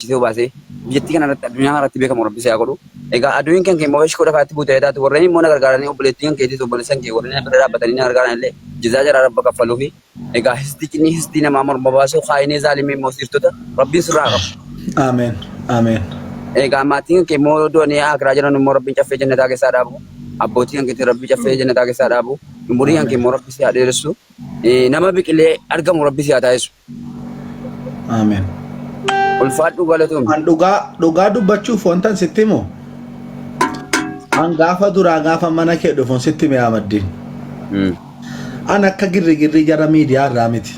nyaachisee obaasee biyyattii kana irratti addunyaa kana irratti beekamu rabbi si haa godhu. Egaa aduun kan kee immoo bashkoo dhakaatti buute taatu warreen immoo na gargaaranii obboleettii kan keetis obboleessan kee warreen na bira dhaabbatanii na gargaaran illee jazaa jaraa rabba kaffaluufi. Egaa histichni histii namaa morma baasuu kaayinee zaalimii immoo siirtota rabbiin sirraa haa qabu. Ameen. Ameen. Egaa maatiin kan kee immoo du'anii akiraa jiran immoo rabbiin caffee jannataa keessaa dhaabu. Abbootii kan keetii rabbi caffee jannataa keessaa dhaabu. Umurii kan kee immoo rabbi si haa dheeressu. Nama biqilee argamu rabbi si haa taasisu. Ameen. Ulfaadhu galatoomi. An dhugaa dhugaa dubbachuuf wantan sitti himu. An gaafa duraa gaafa mana kee dhufuun sitti hime Ahmaddiin. An akka girri girrii jara miidiyaa irraa miti.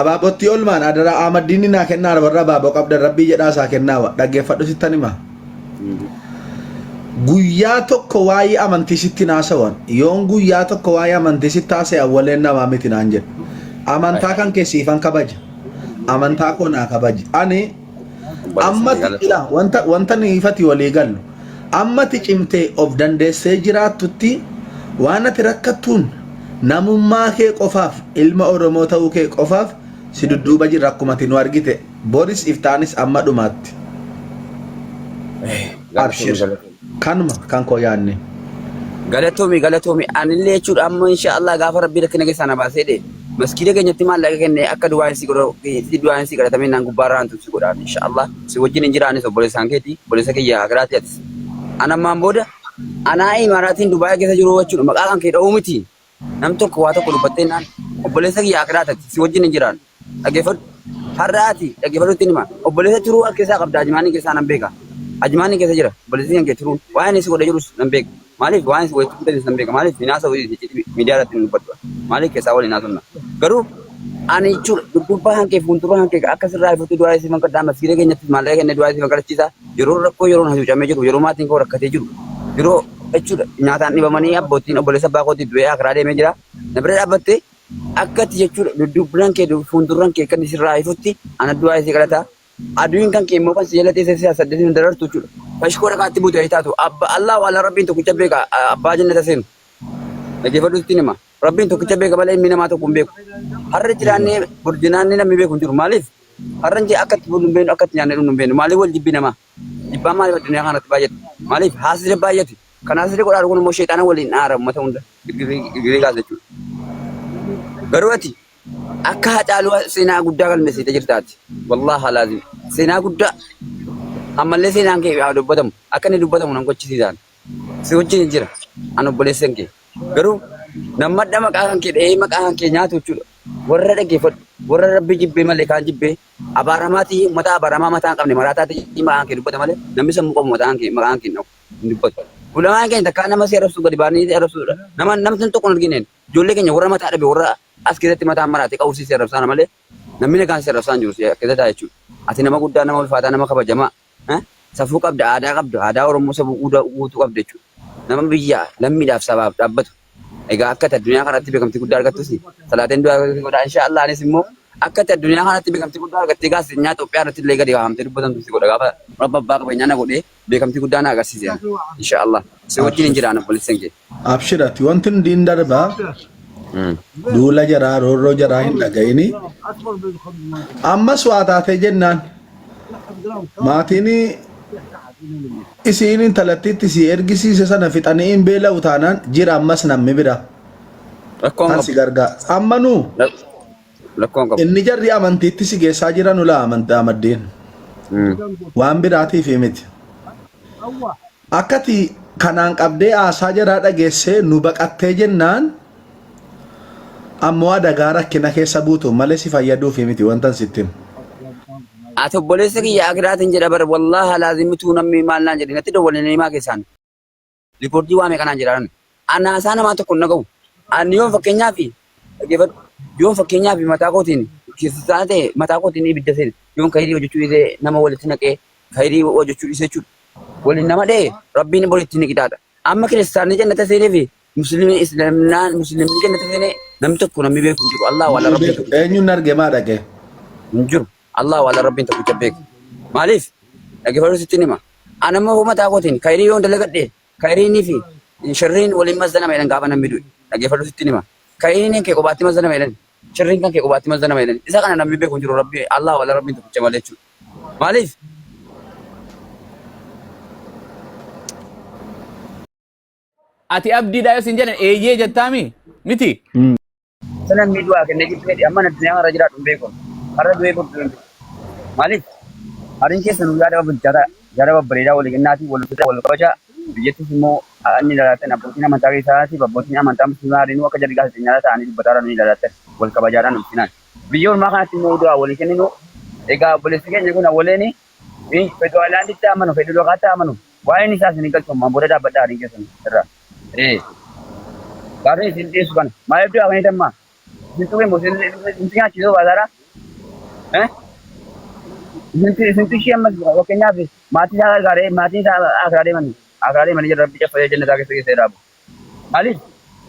Abaabottii olmaan adaraa Ahmaddiin naa kennaa warra abaaboo qabdan rabbii jedhaa isaa kennaa dhaggeeffadhu sittan hima. Guyyaa tokko waa'ee amantii sitti hin haasawan. Yoon guyyaa tokko waa'ee amantii sitti haasa'e awwaleen namaa miti naan jedhu. Amantaa kan kee siifan kabaja. Amantaa koo naa kabaji. Ani ammati ila wanta wanta ni ifati walii gallu. Ammati cimtee of dandeessee jiraattutti waan ati rakkattuun namummaa kee qofaaf ilma Oromoo ta'uu kee qofaaf si dudduuba jirra akkuma ati nu argite Boris iftaanis amma dhumaatti. Abshir. Kanuma kan koo yaadne. Galatoomi galatoomi anillee jechuudha amma insha Allah gaafa rabbii rakkina keessaa na baasee dhe maskiida keenyatti maallaqa kennee akka du'aan si godhu si du'aan si kadhatamee naan gubbaarraa hantu si godhaan insha Allah si wajjin hin jiraanis obboleessaan keeti obboleessa kiyya akiraati atis an ammaan booda anaa imaaraatiin Dubaay keessa jiru jechuudha maqaa kan kee dha'uu miti Nam tokko waa tokko dubbattee naan obboleessa kiyya akiraa tati si wajjin hin jiraannu. Dhaggeeffadhu. Har'a ati dhaggeeffadhu ittiin hima. Obboleessa tiruu as keessaa qabda ajimaanii keessaa nan beeka. Ajimaanii keessa jira. Obboleessi kan kee tiruun waan inni si godhe jirus nan beeka. Maaliif waan si godhe jirus nan beeka. Maaliif hin haasa'u miidiyaa irratti hin dubbadhu. Maaliif keessaa waliin haasofna. Garuu ani jechuudha duddubbaa kan kee fuuldura kan kee akka sirraa ifutti du'aa isii mankadhaa masgiida keenyatti maallaqa kennee du'aa isii mankadhachiisa. Yeroo rakkoo yeroon hacuucamee jiru yeroo maatiin koo rakkatee jiru yeroo jechuudha nyaataan dhibamanii abbootiin obboleessa abbaa kootii du'ee akiraa deemee jira. Na bira dhaabbattee akkatti jechuudha duddubbinaan kee fuulduraan kee kan sirraa ifutti ana du'aa isii kadhataa. Aduun kan kee immoo kan si jala teessee si saddeetiin hin darartu jechuudha. Fashkoo dhakaatti buute ayi taatu abba Allah waan rabbiin tokkicha beeka abbaa jannata seenu. Dhaggeeffadhu sitti hima. Rabbiin tokkicha beeka malee ilmi namaa tokko hin beeku. Har'a jiraannee bor jiraannee namni beeku hin jiru. Maaliif? Har'a jee akka itti bullu hin beeknu akka itti nyaannee dhugnu hin beeknu. Maaliif wal jibbi namaa? Jibbaan maaliif addunyaa kanatti baay'ate? Maaliif haasni baay'ate? Kan haasni godhaa kun immoo sheexaana waliin dhaara uummata hunda girgirii kaasa jechuudha. Garuu ati akka Hacaaluu seenaa guddaa galmeessitee jirtaati. Wallaahi laazim seenaa guddaa ammallee seenaan kee haa dubbatamu akka inni dubbatamu nan gochisiisaan. Si wajjin jira an obboleessan kee. Garuu nammadha maqaa kan kee dha'ee maqaa kan kee nyaatu jechuudha. Warra dhaggeeffadhu warra rabbi jibbee malee kaan jibbee abaaramaati mataa abaaramaa mataa hin qabne maraataati maqaan kee dubbata malee namni sammuu qabu mataan kee maqaan kee hin dhabu hin dubbatu. Ulamaan keenya takkaa nama si arrabsu gadi baanii si arrabsuudha. Nama namni tokko hin argineen ijoollee keenya warra mataa dhabe warra as keessatti mataan maraate qawwsii si arrabsaana malee namni nagaan si arrabsaan jiru si keessa ta'a jechuudha. Ati nama guddaa nama ulfaataa nama kabajamaa Safuu qabda, aadaa qabda, aadaa Oromoo safuu guutuu qabda jechuudha. Nama biyya lammiidhaaf sabaaf dhaabbatu. Egaa akka ati addunyaa kanatti beekamtii guddaa argattus salaateen du'aa godha. Insha Allah anis immoo akka ati addunyaa kanatti beekamtii guddaa argattee gaazexeenyaa Itoophiyaa irratti illee gadi kaafamtee dubbatamtu si godha gaafa rabba abbaa qabeenyaa na godhee beekamtii guddaa na agarsiise. Insha Allah. Si wajjin hin jiraan obboleessan kee. Abshir ati wanti hundi hin darba duula jaraa roorroo jaraa hin dhaga'ini. Ammas waa taatee jennaan maatiin isiin intalattiitti si ergisiise sana fixanii hin beela'u taanaan jira ammas namni bira Rakkoon kan qabu. si gargaara. Amma nuu Rakkoon qabu. inni jarri amantiitti si geessaa jiran ulaa amantaa maddeen waan biraatiif miti. Akkati kanaan qabdee haasaa jaraa dhageessee nu baqattee jennaan ammoo adagaa rakkina keessa buutu malee si fayyaduufi miti wantan sitti himu. Ati obboleessa kiyya akiraatiin jedha bar wallaahi laazimituu namni maal naan jedhe natti dawwale himaa keessaan rikoordii waa meeqa naan jedhaan ana haasaa namaa tokko hin dhagahu. Ani yoon fakkeenyaaf dhaggeeffadhu yoon fakkeenyaaf mataa kootiin kiristaana ta'e mataa kootiin ibidda seene yoon kayrii hojjechuu dhiisee nama walitti naqee kayrii hojjechuu dhiisee jechuudha. Waliin nama dha'e rabbiin boritti ni qixaaxa. Amma kiristaanni jannata seenee fi musliimni islaamnaan musliimni jannata seenee namni tokko namni beeku hin jiru. Allah wala rabbiin tokkicha Eenyuun arge maa dhaqe? hin jiru. Allah wala rabbiin tokkicha beeku. Maaliif? Dhaggeeffadhu sitti hima. Ani amma hoo mataa kootiin kayrii yoon dalagadhe kayriinii fi sharriin waliin mazzanama jedhan gaafa namni du'e. Dhaggeeffadhu sitti hima. Kayriin kee kophaatti mazzanama jedhan. Shirriin kan kee qubaatti mazanama jedhani. Isa kana namni beeku hin jiru Rabbi Allah wala Rabbiin tokkicha malee jechuudha. Maaliif? Ati abdiidhaa yoo siin jedhan eeyyee jettaami miti. Isa namni du'aa kennee jibbee fedhe amma addunyaa irra jiraadhu hin beeku. Har'a du'ee bortu hin beeku. Maaliif? Hariin keessa nu yaada bilchaataa, yaada babbareedaa walii kennaatii, wal uffisa, wal kabajaa, biyyattis immoo inni ilaalatan abbootiin amantaa keessaatiif abbootiin amantaa musliimaa hariinuu akka jarri gaazexeenyaadhaa ta'anii dubbataa jiran ni ilaalatan wal kabajaadhaan ulfinaan. Biyya ormaa kanatti immoo du'aa walii kenninu egaa obboleessi keenya kun awwaleeni fedhu ayilaanditti amanu fedhu lokaatti amanu waa'een isaa isin hin galchu ammaan booda dhaabbadhaa hariin keessan irraa. Ee gaafa isin dhiyeessu kana maaliif du'aa kan hitammaa? Isin tuqe moo isin isin nyaachisuu baasaadha? Eh? Isin isin ishee ammas fakkeenyaaf maatii isaa gargaaree maatiin isaa akiraa deemanii akiraa deemanii jira rabbi caffalee jannataa keessa keessa dhaabu. Maaliif?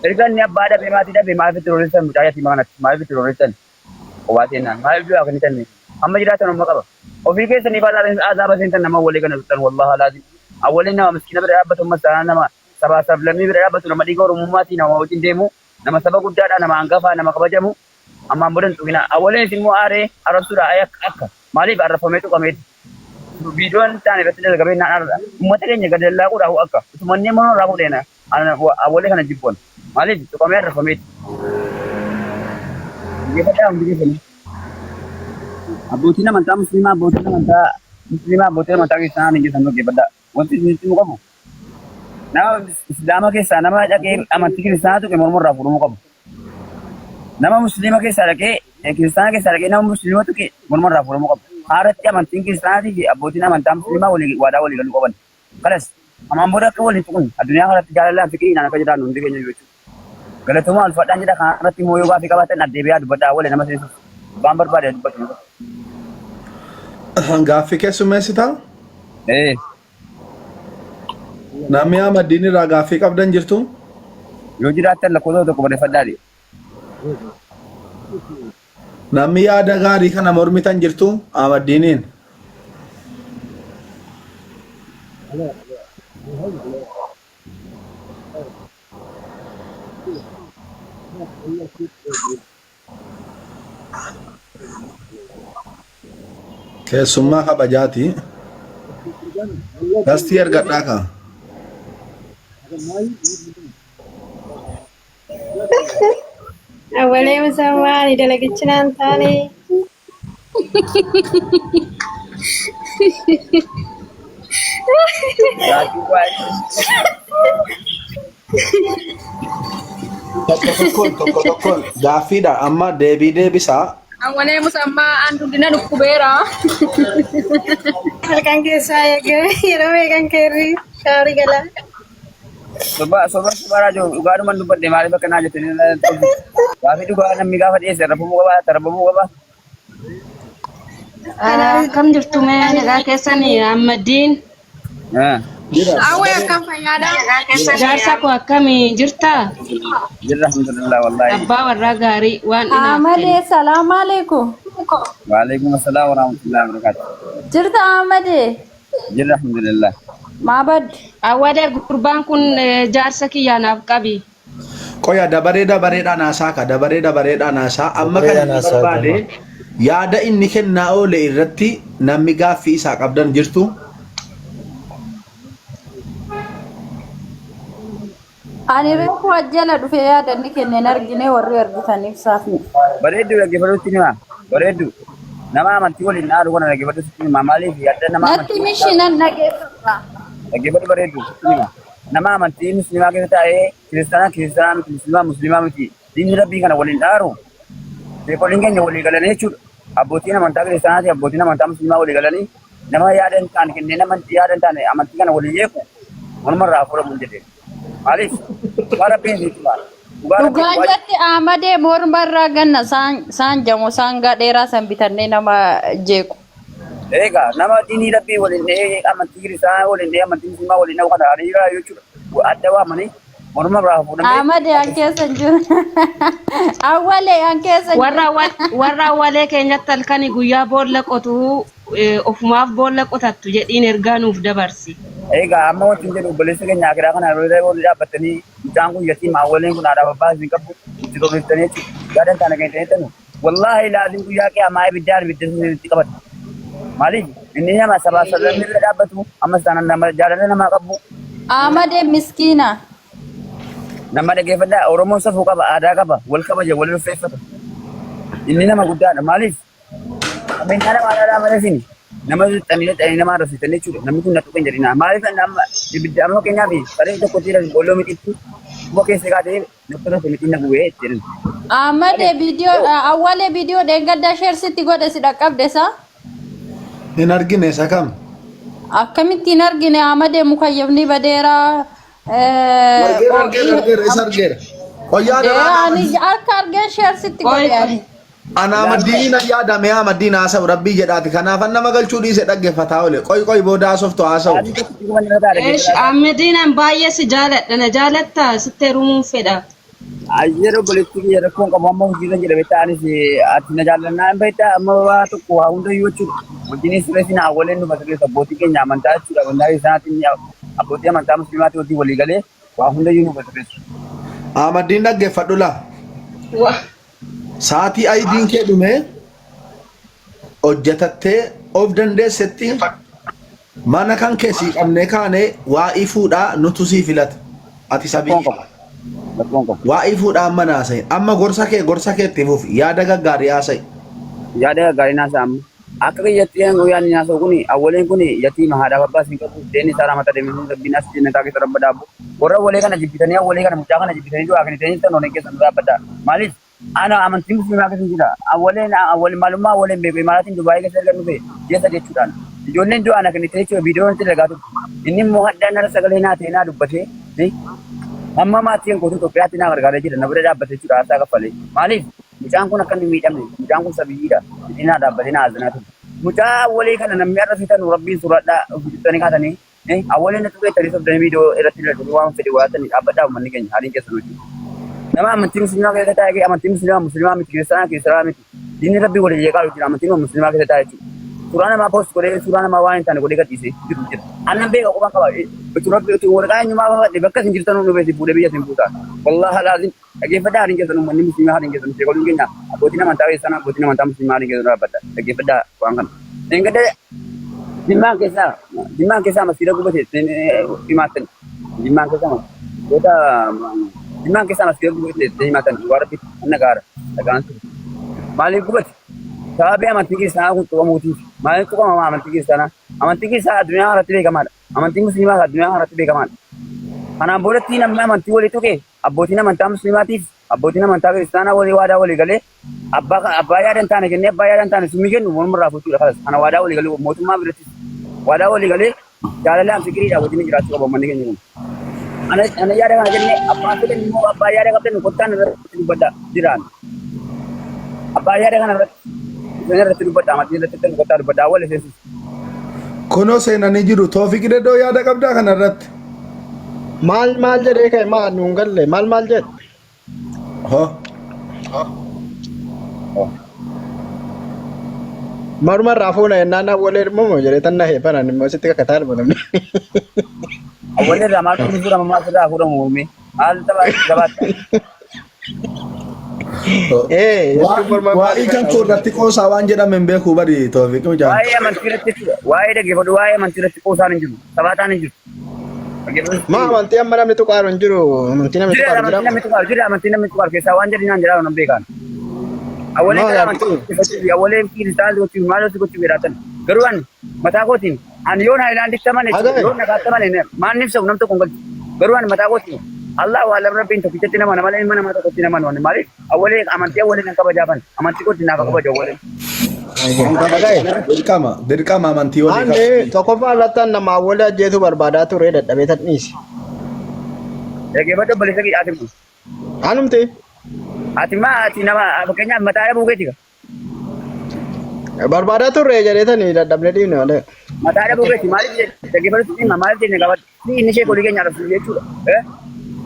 Erga inni abbaa dhabee maatii dhabee maaliif itti roorrisan mucaa yatiima kanatti maaliif itti roorrisan? Qobaa seenaan maaliif du'aa kan hitanne? Amma jiraatan amma qaba. Ofii keessanii azaaba seentan nama walii kana tuttan wallahi laazim. Awwaleen nama miskiina bira dhaabbatu ammas taanaan nama sabaa sablammii bira dhaabbatu nama dhiiga oromummaatii nama wajjin deemu nama saba guddaadha nama hangafaa nama kabajamu ammaan booda hin tuqinaa. Awwaleen immoo aaree arrabsuudha akka akka maaliif arrabfamee tuqameeti. Viidiyoon ta'an irratti dalagamee naan arra uummata keenya gad dallaaquudhaaf akka utumannee morma irraa fuudheena awwalee kana jibboon maaliif tuqamee arrabfameeti. Dhaggeeffadhaa hundi keessanii. Abbootiin amantaa musliimaa abbootiin amantaa musliimaa abbootiin amantaa kiristaanaa ni keessan dhaggeeffadhaa. Wanti isinitti himu qabu nama islaama keessaa nama dhaqee amantii kiristaanaa tuqe morma irraa fuudhamuu qabu. Nama musliima keessaa dhaqee kiristaana keessaa dhaqee nama musliima tuqe morma irraa fuudhamuu qabu. Haaratti amantiin kiristaanaatii fi abbootiin amantaa musliimaa walii waadaa walii galuu qaban. Kalas amaan booda akka waliin tuqun addunyaa kanatti jaalalaan fiqiriidhaan akka jiraannu hundi keenya jechuudha. Galatoomaa ulfaadhaan jedha kana irratti immoo yoo gaafii qabaattan addeebi'aa dubbadhaa wale nama seensuuf abbaan barbaade dubbatu. Gaaffii keessummeessitaa? Ee. Namni Ahmaddiin irraa gaaffii qabdan jirtu? Yoo jiraattan lakkoofsa tokko barreeffadhaa. Namni yaada gaarii kana mormitan jirtu Ahmaddiiniin? Keessummaa kabajaati. Dastii ergadhaa kaa. Awwalee musammaa ani dalagichi naan taane. Raajuu baay'ee. Tokko tokkoon tokko tokkoon gaaffiidha amma deebii deebisaa. Awwalee musammaa an dugdina dhukkubeera. Halkan keessaa eegee yeroo meeqan keerri shaaworii galaa. Soba soba soba raajuu dhugaadhuman dubbadhe maaliif akka naa jettanii gaafii dhugaa namni gaafa dhiyeesse arrabamuu qaba tarabamuu qaba. Akkam jirtu mee nagaa keessan Ahmaddiin Jira. Awwee akkam fayyaadha. Jaarsa koo akkami jirta? Jirra alhamdulillah wallahi. Abbaa warraa gaarii waan inaaf Ahmade, kenne. salaam alaikum. Waalaikum assalam warahmatullahi wabarakatuh. Jirta Ahmade? Jirra alhamdulillah. Maa badde? Awwadee gurbaan kun jaarsa kiyyaa naaf qabi. Qoya dabaree dabareedhaan haasaa ka dabaree dabareedhaan haasaa amma kan Dabareedhaan inni haasaa barbaade jama. yaada inni kennaa oole irratti namni gaaffii isaa qabdan jirtu. Ani reefu ajjala dhufee yaada inni kenne hin argine warri argitaniif saafni. Bareedduu dhaggeeffadhutti hima. Bareedduu. Nama amantii waliin dhaalu kana dhaggeeffadhutti hima. Maaliif yaadda nama Natti amantii waliin mishi dhaalu nan dhageeffadha. dhaggeeffadhu bareedduu sitti hima. Nama amantii musliimaa keessa taa'ee kiristaanaa kiristaanaa miti musliimaa musliimaa miti diinni rabbii kana waliin dhaaru sheekoliin keenya walii galanii jechuudha. Abbootiin amantaa kiristaanaa fi abbootiin amantaa musliimaa walii galanii nama yaada hin taane kennee nama yaada hin taane amantii kana walii yeequ morma irraa fuudhamu hin jedhee. Maaliif? Dhugaa rabbiin sitti hima. Dhugaa rabbiin Dhugaa dhugaa jette Ahmadee morma irraa ganna saan saan jamu saangaa dheeraa san bitannee nama jeequ. Egaa nama diinii rabbii waliin dhahee amantii kiristaanaa waliin dhahee amantii musliimaa waliin dhahu kana hariiraa jechuudha. Adda waamanii morma irraa fuudhamee Ahmadee an keessa hin jiru. Awwalee an keessa hin Warra jiru. awwal- warra awwalee keenyatti halkanii guyyaa boolla qotu ofumaaf boolla qotattu jedhiin ergaa nuuf dabarsi. Egaa amma wanti hin jedhu obboleessa keenya akiraa kana yeroo ta'e olii dhaabbattanii mucaan kun yatiima awwaleen kun haadhaaf abbaa isin qabdu Itti roorriftanii jechuudha. Yaada hin taane kan hin Wallaahi laazim guyyaa qiyaamaa ibiddaan ibidda sun itti qabata. Maaliif inni nama sabaa sablammii bira dhaabbatu ammas taanaan nama jaalala namaa qabu. Ahmad miskiina. Nama dhaggeeffadhaa Oromoon safuu qaba aadaa qaba wal kabaja wal ulfeeffata. Inni nama guddaadha maaliif qabeenyaa nama aadaa malee sini nama xanii xanii nama arrabsitan jechuudha namni kun na tuqe hin jedhina maaliif amma ibidda amma fakkeenyaaf sareen tokko jira boolloo mitiitti quba keessa kaatee natti rase mitiin na gubee jedhan. Ahmad viidiyoo awwalee viidiyoo dheengaddaa sheer sitti godhe si dhaqqabde isaa. Hin argine isa kam? Akkamitti hin argine Ahmad mukayyafni badeera. Argeera argeera argeera isa argeera. Qoyyaa daraa Ani harka argeen sheer sitti Qoy godhe qoy. ani. Ana Ahmaddiin yaadame Ahmaddiin haasa'u rabbii jedhaati. Kanaafan nama galchuu dhiise dhaggeeffataa oole. Qoy qoy booda haasoftu haasa'u. Sa'aatii tokkotti guban irra ta'a Eesh dhaggeeffadhaa. Ahmediinan baay'ee si jaaladha na jaalattaa sitti heerumuun fedha. Ayyee obboleettii kiyya rakkoon qabu amma hojiirra jira beektaa anis ati na jaallannaa hin beektaa amma waa tokko waa hundayyuu jechuudha. Wajjinis sirreessi na awwaleen nu sirreessa abbootii keenya amantaa jechuudha amantaa isaatiin abbootii amantaa musliimaatii wajjin walii galee waa hundayyuu nu sirreessu. Ahmaddiin dhaggeeffadhu laa. Wa Sa'aatii ayidiin kee dhume hojjetattee of dandeessetti mana kan kee sii qabnee kaane waa'ii fuudhaa nutu sii filata. Ati sabii. Rakkoon qabu. Rakkoon qabu. Waa'ii fuudhaa amma naasa'i. Amma gorsa kee gorsa kee itti fufi. Yaada gaggaarii haasa'i. Yaada gaggaarii naasa'a amma. Akka kiyyatti guyyaan inni haasa'u kun awwaleen kun yatiima haadhaaf abbaa isin qabu deenni isaa ramata deemee rabbiin as jennataa keessa rabba dhaabu. Warra awwalee kana jibbitanii awwalee kana mucaa kana jibbitanii du'aa kennitanii jirtan horii keessan dhaabbadha. Maaliif ana amantii musliimaa keessa jira. Awwaleen awwal maalummaa awwaleen beeku imaaraatiin Dubaayii keessa erga dhufe ji'a sadii jechuudhaan. Ijoolleen du'aa na kennite jechuudha viidiyoo irratti dalagaa turte. Inni immoo hadhaan irra sagalee naa ta'e naa dubbatee hamma maatiin kootu Itoophiyaatti naa gargaaree jira na bira dhaabbate jechuudha aarsaa kaffalee. Maaliif Mucaan kun akka inni hin miidhamne, mucaan kun sabiyyiidha jedhee naa dhaabbatee naa azanaa ture. Mucaa awwalee kana namni har'a fitan rabbiin sodaadhaa of jettanii kaatanii awwalee na tuqeettanii sobdanii viidiyoo irratti dalaganii waan fedhe waatanii dhaabbadhaa uummanni keenya haaliin keessan hojii. Nama amantii musliimaa keessa taa'ee amantii musliimaa musliimaa miti kiristaanaa kiristaanaa miti diinni rabbii waliin jeeqaa jira amantiin musliimaa keessa taa'ee jechuudha. Suuraa namaa post godhee suuraa namaa waan hin taane godhee gadhiisee jiru jira. Annan beeka quban qaba. Utuu rabbi utuu waraqaa eenyummaa baafadhe bakka isin jirtan nu beesi fuudhee biyya isin buusa. Wallaahi laazim Dhaggeeffadhaa haadhin keessan uummanni musliimaa haadhin keessan sheekoliin keenya abbootiin amantaa keessan abbootiin amantaa musliimaa haadhin keessan dhaabbadha. Dhaggeeffadhaa waan kana. Dheengadda jimmaan keessaa jimmaan keessaa masjiida gubate himaattan. Jimmaan keessaa goota jimmaan keessaa masjiida gubate himaattan dhugaa rabbi anna gaara dhagaan ture. Maaliif gubate? Sababii amantii kiristaanaa kun tuqamuutiif. Maaliif tuqamama amantii kiristaanaa? Amantii kiristaanaa addunyaa irratti beekamaadha. Amantiin musliimaa addunyaa irratti beekamaadha. Kanaan boodatti namni amantii walii tuqe abbootiin amantaa musliimaatiif abbootiin amantaa kiristaanaa walii waadaa walii galee abbaa abbaa yaada hin taane kennee abbaa yaada hin taane summii kennu morma irraa fuuchuudha kalas kana waadaa walii galee mootummaa birattis waadaa walii galee jaalalaan fikiriidhaan wajjin jiraachuu qaba uummanni keenya kun. Ana ana yaada kana jennee abbaa fedhan immoo abbaa yaada qabdan kottaan irratti dubbadha jiraan. Abbaa yaada kana irratti isin irratti dubbadha amantii irratti kottaa dubbadha awwal iseensis. Kunoo seenanii jiru. Toofiq Dedoo yaada qabdaa kana irratti. Maal maal jedhee ka'e maal nuun galle maal maal jedhe. Ho. Maruma irraa fuuna jennaan awwalee dhimma jedhee tan nahee banan immoo sitti kakataa dhuma namni. Awwal irraa maaltu fuudhama maal irraa fuudhamu mormee maal tapha gabaatti. Ee jechuun morma Waa'ee kan koo irratti qoosaa waan jedhame hin beeku bari Toofiq mucaan. Waa'ee amantii irratti waa'ee dhaggeeffadhu waa'ee amantii irratti qoosaan hin jiru taphataan hin jiru. Maa amantii amma namni tuqaaru hin jiru amantii namni Jira tuqaaru amantii jira. namni tuqaaru jira amantii namni tuqaaru keessaa waan jedhu naan jedhaa nan beekaan. Awwalee Maa gara amantii yaabbitu? awwalee kiristaanaa gochuuf maal gochuuf jedhaatan garuu ani mataa kootiin ani yoon haayilaanditti amane Hagame. yoon nagaatti amane maal nibsamu nam tokko hin galchu garuu ani mataa kootiin Allah waalam rabbiin tokkichatti nama nama ilma namaa tokkotti nama nuwanne maaliif awwalee amantii awwalee nan kabajaafan amantii kootiin naaf kabaja awwalee. Dirqama dirqama amantii walii Ani qabdi. tokkoffaa irratti an nama awwalee ajjeetu barbaadaa ture dadhabee tan dhiise. Dhaggeeffadhu obboleessa kiyya ati Anumti ati maa ati nama fakkeenyaaf mataa dhabuu keeti barbaadaa turre jedhee tani dadhabnee dhiifne malee. Mataa dhabuu keeti maaliif jedhe dhaggeeffadhu hima maaliif jenne gaafadhu inni ishee kolii keenya arrabsu jechuudha.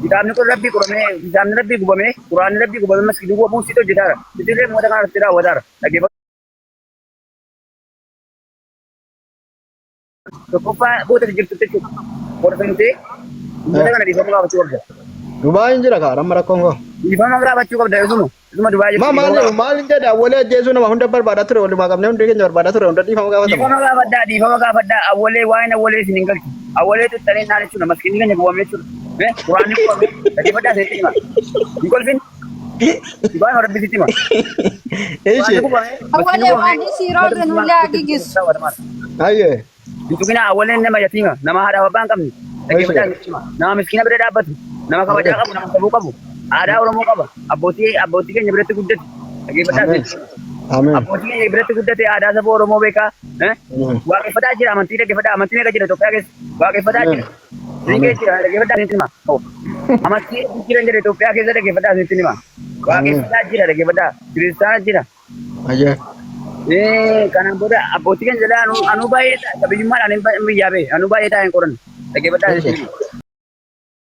Kitaabni kun rabbii qoramee kitaabni rabbii gubamee quraanni rabbii gubamee masgidii gubamuun sitti hojjetaara. Sitti uummata kana irratti raawwataara. Dhaggeeffadhu. Tokkoffaa goota jirtu jechuudha. Horfamtee uummata kana dhiifama gaafachuu qabda. Dubaay hin jira kaa amma rakkoon koo. Dhiifama gaafachuu qabda isuma. Isuma Dubaay Ma jirtu. maal maal jedha awwalee ajjeesuu nama hunda barbaadaa ture walumaa qabnee hundi keenya barbaadaa ture hunda dhiifama gaafatama. Dhiifama gaafadhaa dhiifama gaafadhaa awwalee waa'een awwalee isin hin galchu. Awwalee tuttanii naan jechuudha maskiinni keenya guwwamee jechuudha. Eh quraanni guwwamee dhaggeeffadhaa isinitti hima. Hin kolfin. Dhugaan rabbi sitti hima. Ishi. Awwalee waan isii roorri nullee haa gigisu. Ayyee. Hin tuqinaa awwaleen nama yatiima nama haadhaaf abbaa hin qabne. Dhaggeeffadhaa isinitti hima. Nama miskiina bira dhaabbatu nama kabajaa qabu nama sabuu qabu aadaa Oromoo qaba abbootii abbootii keenya biratti guddate. Dhaggeeffadhaa Ameen. isinitti hima. Ameen. Abbootii keenya biratti guddate aadaa saba Oromoo beekaa. Eh? Waaqeffataa jira amantii dhaggeeffadhaa amantii meeqa jira Itoophiyaa keessa waaqeffataa jira. Siinqee jira dhaggeeffadhaa isinitti hima. Amantii jiran jira Itoophiyaa keessa dhaggeeffadhaa isinitti hima. Waaqeffataa jira dhaggeeffadhaa kiristaana jira. Ayyee. Eh, kanaan booda abbootii keenya jalaa anuu anuu baay'ee qabiyyummaadhaan hin biyyaa bee anuu baay'ee taa'een qoran dhaggeeffadhaa isinitti hima.